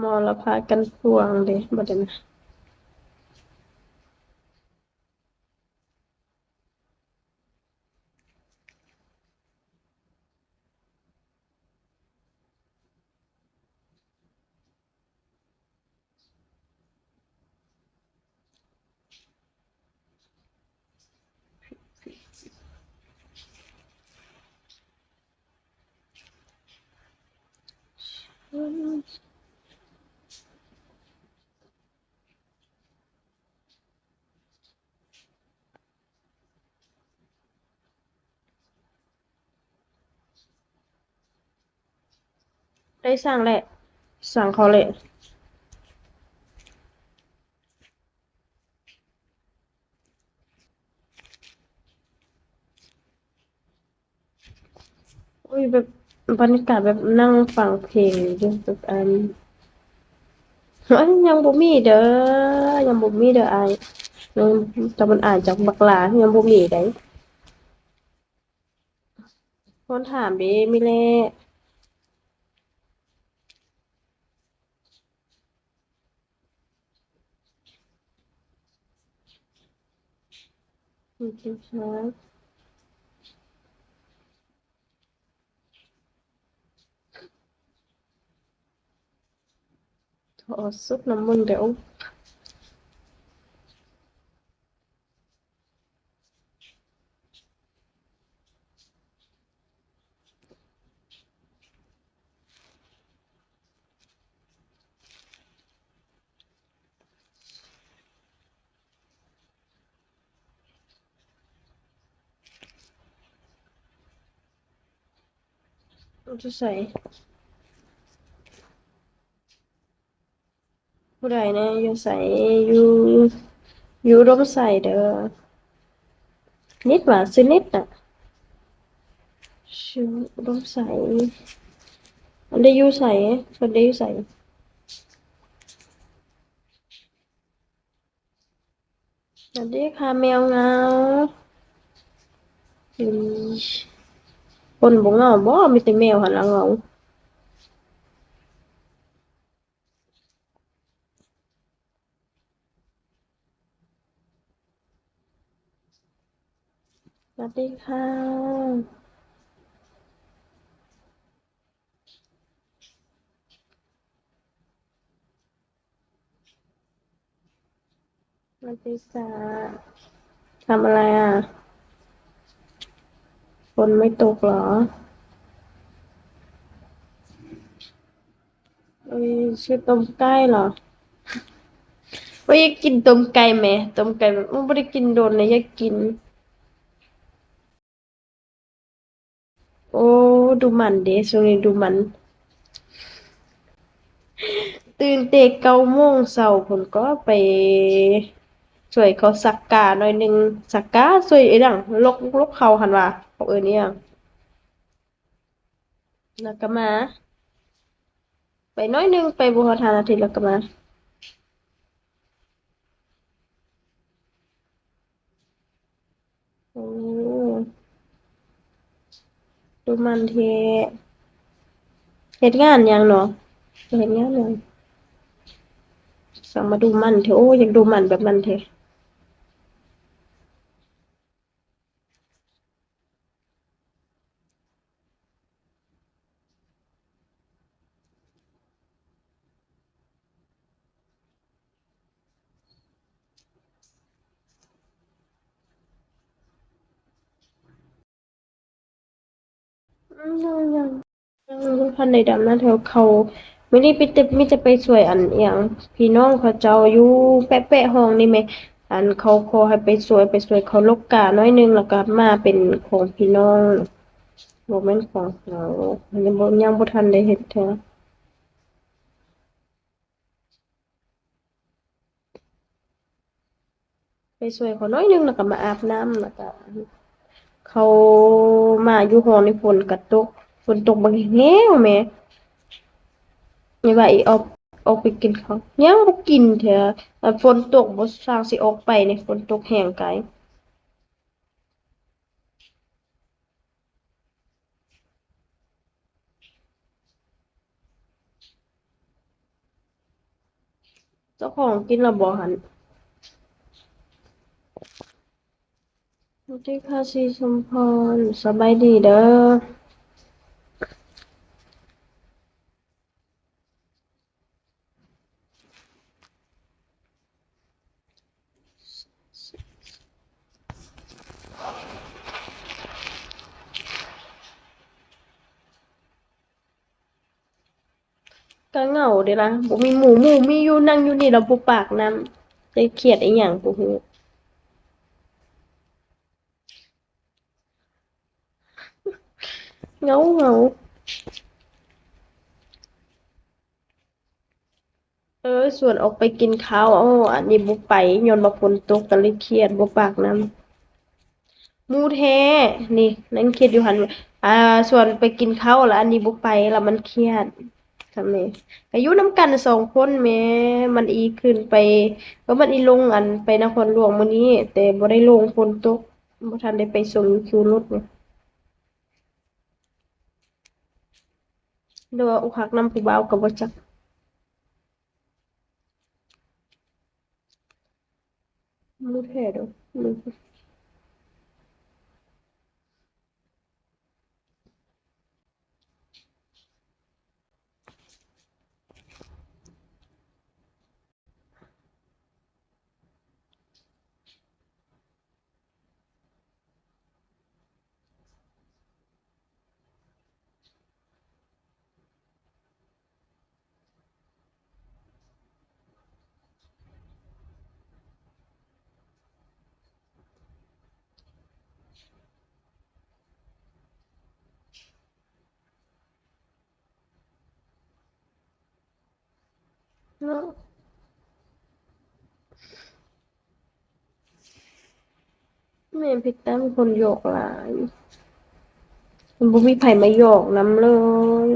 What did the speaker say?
ໝໍລະພາກັນພວງເດ້ ບັດນີ້ນະ. ໄດ້ສັ່ງແຫຼະ ສັ່ງເຂົາແຫຼະ. ໂອ້ຍ ແບບບັນຍາກາດແບບນັ່ງຟັງເພງຢູ່ ແບບ ອັນ ເອີຍ ຍັງບໍ່ມີເດີ ຍັງບໍ່ມີເດີອ້າຍ ຍັງ ຕາມັນອາຍຈາກບັກຫຼາ ຍັງບໍ່ມີໃດ. ຄົນຖາມເດ້ ມີແຫຼະ. ຂໍສົດນ້ຳມົນແດ່. ຢູ່ໃສ? ຜູ້ໃດແນ່ ຢູ່ໃສ? ຢູ່ ຢູ່ອຸດົມໄຊເດີ. ນິດຫວາ? ຊື່ນິດນະ? ຊື່ອຸດົມໄຊ. ອັນໄດ້ຢູ່ໃສ? ເພິ່ນໄດ້ຢູ່ໃສ? ສະຫວັດດີຄ່ະແມວເຫງົາ. ອືມ ຄົນບໍ່ເຫງົາບໍ? ມີແຕ່ແມວຫັ້ນລະເຫງົາ. ສະຫວັດດີຄ່ະ. ສະຫວັດດີຈ້າ. ທຳອະໄລອະ? ຝົນໄມ່ຕົກເຫລອ? ເອີຍ ຊື່ຕົ້ມໄກ່ເຫລອ? ໂອ້ຍ ຢາກກິນຕົ້ມໄກ່ແມະ ຕົ້ມໄກ່ແບບ ໂອ້ ບໍ່ໄດ້ກິນດົນແລ້ວ ຢາກກິນ. ໂອ້ ດູໝັນເດ ຊ່ວງນີ້ດູໝັນ. ຕື່ນແຕ່ເກົ້າໂມງເຊົ້າພຸ້ນກໍໄປຊ່ວຍເຂົາສັກກາໜ້ອຍໜຶ່ງ. ສັກກາ ຊ່ວຍອີຫຍັງ? ລົກ ລົກເຂົ້າຫັ້ນຫວາ? ເຂົາເອີ້ນອີຫຍັງ? ແລ້ວກໍມາ ໄປໜ້ອຍໜຶ່ງ ໄປບໍ່ຮອດຫ້ານາທີແລ້ວກໍມາ. ໂອ້ ດູໝັນແທ້. ເຮັດງານຫຍັງເນາະ? ເຮັດງານຫຍັງ? ຊ່າງມາດູໝັນແທ້. ໂອ້ ຢາກດູໝັນແບບນັ້ນແທ້. ອືມ ຍັງ ຍັງ ຍັງບໍ່ທັນໄດ້ດຳນາເທື່ອ. ເຂົາ ມື້ນີ້ໄປແຕ່ ມີແຕ່ໄປຊ່ວຍອັນ ອີຫຍັງ ພີ່ນ້ອງເຂົາເຈົ້າຢູ່ແປະໆ ຫ້ອງນີ້ແມະ. ອັນ ເຂົາຂໍໃຫ້ໄປຊ່ວຍ ໄປຊ່ວຍເຂົາລົກກາໜ້ອຍໜຶ່ງ ແລ້ວກໍມາເປັນຂອງພີ່ນ້ອງ ບໍ່ແມ່ນຂອງເຮົາ. ຍັງບໍ່ ຍັງບໍ່ທັນໄດ້ເຮັດເທື່ອ. ໄປຊ່ວຍເຂົາໜ້ອຍໜຶ່ງ ແລ້ວກໍມາອາບນ້ຳ ແລ້ວກໍເຂົາມາຢູ່ຫ້ອງນີ້ ຝົນກໍຕົກ ຝົນຕົກບັກແຮງແມະ. ນີ້ວ່າອີອອກ ອອກໄປກິນເຂົ້າ ຍັງບໍ່ກິນເທື່ອ. ຝົນຕົກບໍ່ຊ່າງຊິອອກໄປນີ້ ຝົນຕົກແຮງກາຍ. ເຈົ້າຂອງກິນແລ້ວບໍ່ຫັ້ນ? ສະຫວັດດີຄ່ະ ສີສົມພອນ ສະບາຍດີເດີ. ກະເຫງົາເດລະ ບໍ່ມີໝູ່ ໝູ່ມີຢູ່ ນັ່ງຢູ່ນີ້ລະບໍ່ປາກນ້ຳ ຈະຄຽດອີ່ຫຍັງບໍ່ຮູ້ ເຫງົາໆ. ເອີ ຊວນອອກໄປກິນເຂົ້າ ເອົາ ອັນນີ້ບໍ່ໄປ ຍ້ອນວ່າຝົນຕົກ ກໍເລີຍຄຽດ ບໍ່ປາກນ້ຳ. ໝູ່ແທ້ ນີ້ ນັ່ງຄຽດຢູ່ຫັ້ນ ອ່າ ຊວນໄປກິນເຂົ້າ ລະອັນນີ້ບໍ່ໄປ ລະມັນຄຽດ ທຳແມ່ ກະຢູ່ນຳກັນສອງຄົນແມ້ ມັນອີຂຶ້ນໄປ ກໍມັນອີລົງ ອັນ ໄປນະຄອນຫຼວງມື້ນີ້ ແຕ່ບໍ່ໄດ້ລົງ ຝົນຕົກ ບໍ່ທັນໄດ້ໄປສົ່ງຢູ່ຄິວລົດ ຫຼືວ່າອົກຫັກນຳຜູ້ບ່າວກໍບໍ່ຈັກ ບໍ່ແທ້ດອກ.ເນາະ ແມ່ນ ພິດຕາມີຄົນຢອກຫຼາຍ ມັນບໍ່ມີໃຜມາຢອກນຳເລີຍ.